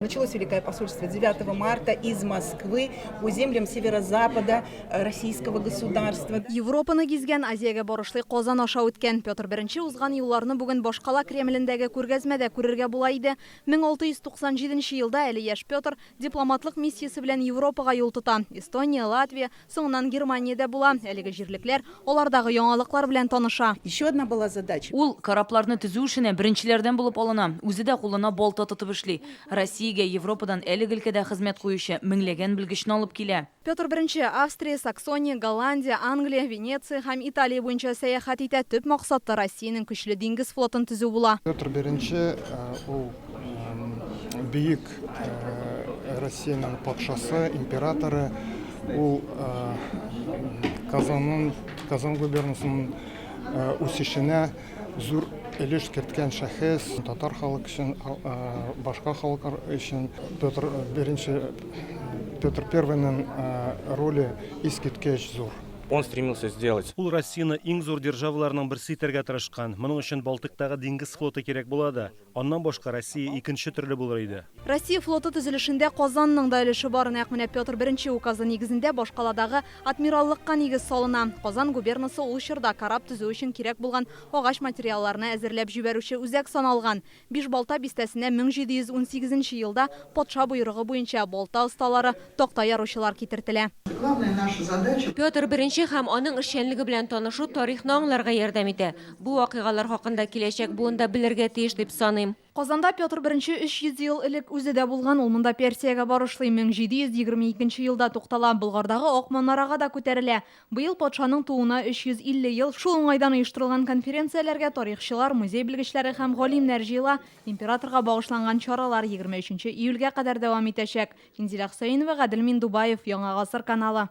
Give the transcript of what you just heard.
Началось Великое посольство 9 марта из Москвы по землям северо-запада российского государства. Европаны гизгән, Азиягә барышлый Казан аша үткән. Петр I узган юлларны бүген башкала Кремлендәге күргәзмәдә күрергә була иде. 1697 елда әле яшь Петр дипломатлык миссиясе белән Европага юл тота. Эстония, Латвия, Соңыннан Германиядә була, әлеге җирлекләр, алардагы яңалыклар белән таныша. Еще одна была задача. Ул корабларны төзү эшенә беренчеләрдән булып алына, үзе дә кулына балта тотып эшли. Россиягә Европадан әлеге өлкәдә хезмәт куючы меңләгән белгечне алып килә. Петр I Австрия, Саксония, Голландия, Англия, Венеция һәм Италия буенча сәяхәт итә, төп максаты Россиянең көчле диңгез флотын төзү була. Петр I ул бөек Россиянең патшасы, императоры. Ул Казанның, Казан губернасының үсешенә зур өлеш керткән шәхес. Татар халык өчен, башка халыклар өчен Петр I, Петр Первыйның роле искиткеч зур. Он стремился сделать. Ул Россияне иң зур державаларның берсе итәргә тырышкан. Моның өчен Балтыктагы диңгез флоты кирәк була да. Аннан башка Россия икенче төрле булыр иде. Россия флоты төзелешендә Казанның да өлеше бар. Нәкъ менә Петр I указы нигезендә башкаладагы адмираллыкка нигез салына. Казан губернасы ул чорда кораб төзү өчен кирәк булган агач материалларны әзерләп җибәрүче үзәк саналган. Бишбалта бистәсенә 1718 нче елда патша боерыгы буенча балта осталары, такта яручылар китертелә. Главная наша задача. Петр I һәм аның эшчәнлеге белән танышу тарихны аңларга ярдәм итә. Бу вакыйгалар хакында киләчәк буын да белергә тиеш дип саныйм. Казанда Петр I 300 ел элек үзе дә булган, ул монда Персиягә барышлый 1722 нче елда туктала, Болгардагы Ак манарага да күтәрелә. Быел патшаның тууына 350 ел, шул уңайдан оештырылган конференцияләргә тарихчылар, музей белгечләре һәм галимнәр җыела. Императорга багышланган чаралар 23 нче июльгә кадәр дәвам итәчәк. Инзилә Хөсәенова, Гадел Миндубаев, Яңа Гасыр каналы.